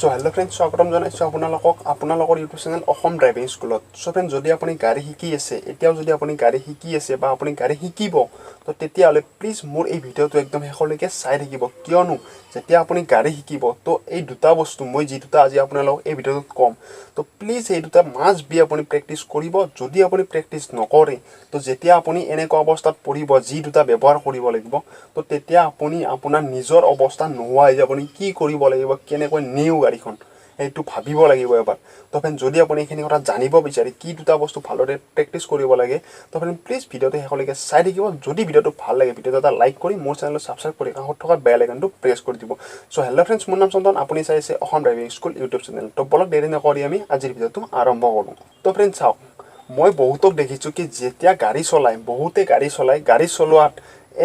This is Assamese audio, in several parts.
চ' হেল্ল' ফ্ৰেণ্ডছ, স্বাগতম জনাইছোঁ আপোনালোকক আপোনালোকৰ ইউটিউব চেনেল অসম ড্ৰাইভিং স্কুলত। চ' ফ্ৰেণ্ড, যদি আপুনি গাড়ী শিকি আছে, এতিয়াও যদি আপুনি গাড়ী শিকি আছে বা আপুনি গাড়ী শিকিব, তো তেতিয়াহ'লে প্লিজ মোৰ এই ভিডিঅ'টো একদম শেষলৈকে চাই থাকিব। কিয়নো যেতিয়া আপুনি গাড়ী শিকিব, তো এই দুটা বস্তু মই যি দুটা আজি আপোনালোকক এই ভিডিঅ'টোত ক'ম, তো প্লিজ এই দুটা মাষ্ট বি আপুনি প্ৰেক্টিছ কৰিব। যদি আপুনি প্ৰেক্টিছ নকৰে, তো যেতিয়া আপুনি এনেকুৱা অৱস্থাত পৰিব যি দুটা ব্যৱহাৰ কৰিব লাগিব, তো তেতিয়া আপুনি আপোনাৰ নিজৰ অৱস্থা নোহোৱা হৈ যাব। আপুনি কি কৰিব লাগিব, কেনেকৈ নিওঁ গাড়ীখন, সেইটো ভাবিব লাগিব এবাৰ। তো ফ্ৰেণ্ড, যদি আপুনি এইখিনি কথা জানিব বিচাৰে কি দুটা বস্তু ভালদৰে প্ৰেক্টিছ কৰিব লাগে, তো ফ্ৰেণ্ড, প্লিজ ভিডিঅ'টো শেষলৈকে চাই থাকিব। যদি ভিডিঅ'টো ভাল লাগে, ভিডিঅ'টো এটা লাইক কৰি মোৰ চেনেলটো ছাবস্ক্ৰাইব কৰি কাষত থকা বেল আইকনটো প্ৰেছ কৰি দিব। চ' হেল্ল' ফ্ৰেণ্ডছ, মোৰ নাম চন্দন, আপুনি চাইছে Assam driving school YouTube channel. তো বলক, দেৰি নকৰি আমি আজিৰ ভিডিঅ'টো আৰম্ভ কৰোঁ। তো ফ্ৰেণ্ড চাওক, মই বহুতক দেখিছোঁ কি যেতিয়া গাড়ী চলায়, বহুতে গাড়ী চলায়, গাড়ী চলোৱাত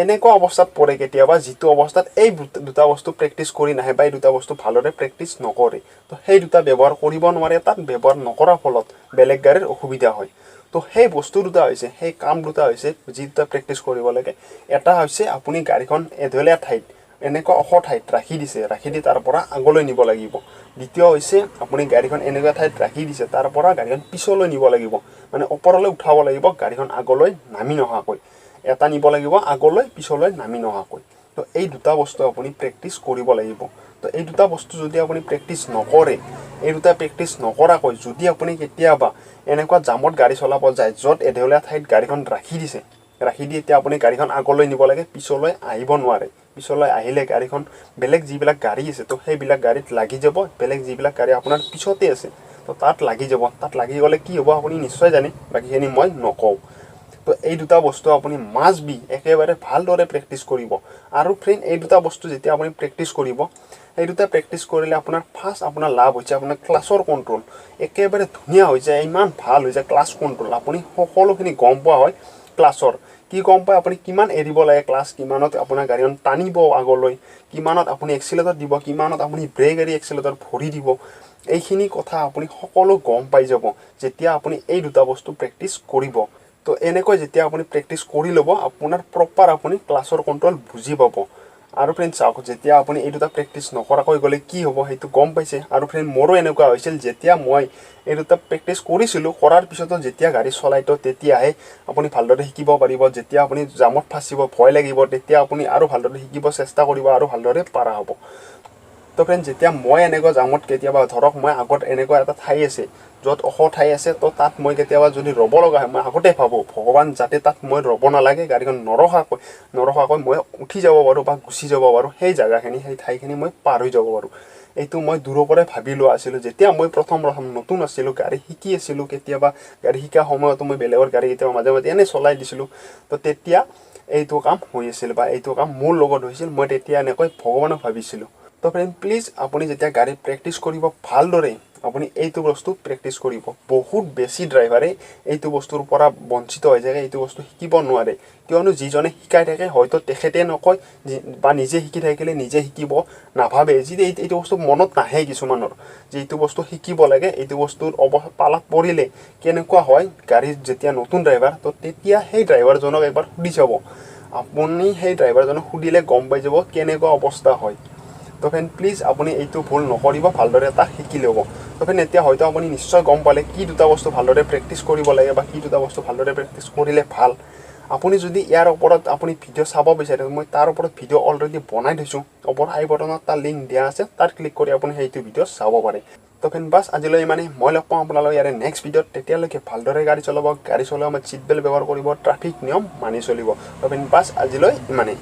এনেকুৱা অৱস্থাত পৰে কেতিয়াবা, যিটো অৱস্থাত এই দুটা বস্তু প্ৰেক্টিছ কৰি নাহে বা এই দুটা বস্তু ভালদৰে প্ৰেক্টিছ নকৰে, তো সেই দুটা ব্যৱহাৰ কৰিব নোৱাৰে। তাত ব্যৱহাৰ নকৰাৰ ফলত বেলেগ গাড়ীৰ অসুবিধা হয়। তো সেই বস্তু দুটা হৈছে, সেই কাম দুটা হৈছে যি দুটা প্ৰেক্টিছ কৰিব লাগে। এটা হৈছে আপুনি গাড়ীখন এঢলীয়া ঠাইত, এনেকুৱা ওখ ঠাইত ৰাখি দিছে, ৰাখি দি তাৰ পৰা আগলৈ নিব লাগিব। দ্বিতীয় হৈছে আপুনি গাড়ীখন এনেকুৱা ঠাইত ৰাখি দিছে, তাৰ পৰা গাড়ীখন পিছলৈ নিব লাগিব, মানে ওপৰলৈ উঠাব লাগিব, গাড়ীখন আগলৈ নামি নহাকৈ। এটা নিব লাগিব আগলৈ, পিছলৈ নামি নহাকৈ। তো এই দুটা বস্তু আপুনি প্ৰেক্টিছ কৰিব লাগিব। তো এই দুটা বস্তু যদি আপুনি প্ৰেক্টিছ নকৰে, এই দুটা প্ৰেক্টিছ নকৰাকৈ যদি আপুনি কেতিয়াবা এনেকুৱা জামত গাড়ী চলাব যায়, য'ত এঢলীয়া ঠাইত গাড়ীখন ৰাখি দিছে, ৰাখি দি এতিয়া আপুনি গাড়ীখন আগলৈ নিব লাগে, পিছলৈ আহিব নোৱাৰে। পিছলৈ আহিলে গাড়ীখন বেলেগ যিবিলাক গাড়ী আছে, তো সেইবিলাক গাড়ীত লাগি যাব। বেলেগ যিবিলাক গাড়ী আপোনাৰ পিছতে আছে, তো তাত লাগি যাব। তাত লাগি গ'লে কি হ'ব আপুনি নিশ্চয় জানে, বাকীখিনি মই নকওঁ। তো এই দুটা বস্তু আপুনি মাষ্ট বি একেবাৰে ভালদৰে প্ৰেক্টিছ কৰিব। আৰু ফ্ৰেণ্ড, এই দুটা বস্তু যেতিয়া আপুনি প্ৰেক্টিছ কৰিব, এই দুটা প্ৰেক্টিছ কৰিলে আপোনাৰ ফাৰ্ষ্ট আপোনাৰ লাভ হৈছে আপোনাৰ ক্লাছৰ কণ্ট্ৰল একেবাৰে ধুনীয়া হৈ যায়, ইমান ভাল হৈ যায় ক্লাছ কণ্ট্ৰল। আপুনি সকলোখিনি গম পোৱা হয়। ক্লাছৰ কি গম পায়? আপুনি কিমান এৰিব লাগে ক্লাছ, কিমানত আপোনাৰ গাড়ীখন টানিব আগলৈ, কিমানত আপুনি এক্সিলেটৰ দিব, কিমানত আপুনি ব্ৰেক এৰি এক্সিলেটৰ ভৰি দিব, এইখিনি কথা আপুনি সকলো গম পাই যাব যেতিয়া আপুনি এই দুটা বস্তু প্ৰেক্টিছ কৰিব। তো এনেকৈ যেতিয়া আপুনি প্ৰেক্টিছ কৰি ল'ব, আপোনাৰ প্ৰপাৰ আপুনি ক্লাছৰ কণ্ট্ৰল বুজি পাব। আৰু ফ্ৰেণ্ড চাওক, যেতিয়া আপুনি এই দুটা প্ৰেক্টিছ নকৰাকৈ গ'লে কি হ'ব সেইটো গম পাইছে। আৰু ফ্ৰেণ্ড, মোৰো এনেকুৱা হৈছিল, যেতিয়া মই এই দুটা প্ৰেক্টিছ কৰিছিলোঁ, কৰাৰ পিছতো যেতিয়া গাড়ী চলাই, তো তেতিয়াহে আপুনি ভালদৰে শিকিব পাৰিব। যেতিয়া আপুনি জামত ফাঁচিব, ভয় লাগিব, তেতিয়া আপুনি আৰু ভালদৰে শিকিব চেষ্টা কৰিব আৰু ভালদৰে পাৰা হ'ব। তো ফ্ৰেণ্ড, যেতিয়া মই এনেকুৱা জামত কেতিয়াবা, ধৰক মই আগত এনেকুৱা এটা ঠাই আছে য'ত ওখ ঠাই আছে, তো তাত মই কেতিয়াবা যদি ৰ'ব লগা হয়, মই আগতে ভাবোঁ, ভগৱান যাতে তাত মই ৰ'ব নালাগে, গাড়ীখন নৰখাকৈ মই উঠি যাব পাৰোঁ বা গুচি যাব পাৰোঁ, সেই জেগাখিনি, সেই ঠাইখিনি মই পাৰ হৈ যাব পাৰোঁ। এইটো মই দূৰৰ পৰাই ভাবি লোৱা আছিলোঁ যেতিয়া মই প্ৰথম প্ৰথম নতুন আছিলোঁ, গাড়ী শিকি আছিলোঁ। কেতিয়াবা গাড়ী শিকা সময়তো মই বেলেগৰ গাড়ী কেতিয়াবা মাজে মাজে এনেই চলাই দিছিলোঁ। তো তেতিয়া এইটো কাম হৈ আছিল বা এইটো কাম মোৰ লগত হৈছিল। মই তেতিয়া এনেকৈ ভগৱানক ভাবিছিলোঁ। তো ফ্ৰেণ্ড, প্লিজ আপুনি যেতিয়া গাড়ী প্ৰেক্টিছ কৰিব, ভালদৰে আপুনি এইটো বস্তু প্ৰেক্টিছ কৰিব। বহুত বেছি ড্ৰাইভাৰে এইটো বস্তুৰ পৰা বঞ্চিত হৈ যায়, এইটো বস্তু শিকিব নোৱাৰে। কিয়নো যিজনে শিকাই থাকে, হয়তো তেখেতে নকয় বা নিজে শিকি থাকিলে নিজে শিকিব নাভাবে, যি এইটো বস্তু মনত নাহে কিছুমানৰ যে এইটো বস্তু শিকিব লাগে, এইটো বস্তুৰ পালাত পৰিলে কেনেকুৱা হয়। গাড়ীত যেতিয়া নতুন ড্ৰাইভাৰ, তো তেতিয়া সেই ড্ৰাইভাৰজনক এবাৰ সুধি চাব। আপুনি সেই ড্ৰাইভাৰজনক সুধিলে গম পাই যাব কেনেকুৱা অৱস্থা হয়। তো ফ্ৰেণ্ড, প্লিজ আপুনি এইটো ভুল নকৰিব, ভালদৰে এটা শিকি ল'ব। তো ফ্ৰেণ্ড, এতিয়া হয়তো আপুনি নিশ্চয় গম পালে কি দুটা বস্তু ভালদৰে প্ৰেক্টিছ কৰিব লাগে বা কি দুটা বস্তু ভালদৰে প্ৰেক্টিছ কৰিলে ভাল। আপুনি যদি ইয়াৰ ওপৰত আপুনি ভিডিঅ' চাব বিচাৰে, মই তাৰ ওপৰত ভিডিঅ' অলৰেডি বনাই থৈছোঁ। ওপৰ আই বটনত তাৰ লিংক দিয়া আছে, তাত ক্লিক কৰি আপুনি সেইটো ভিডিঅ' চাব পাৰে। তো ফ্ৰেণ্ড, বাছ আজিলৈ ইমানেই। মই লগ পাওঁ আপোনালোক ইয়াৰে নেক্সট ভিডিঅ'ত। তেতিয়ালৈকে ভালদৰে গাড়ী চলাব, গাড়ী চলোৱা সময়ত চিট বেল্ট ব্যৱহাৰ কৰিব, ট্ৰাফিক নিয়ম মানি চলিব। তো ফ্ৰেণ্ড, বাছ আজিলৈ ইমানেই।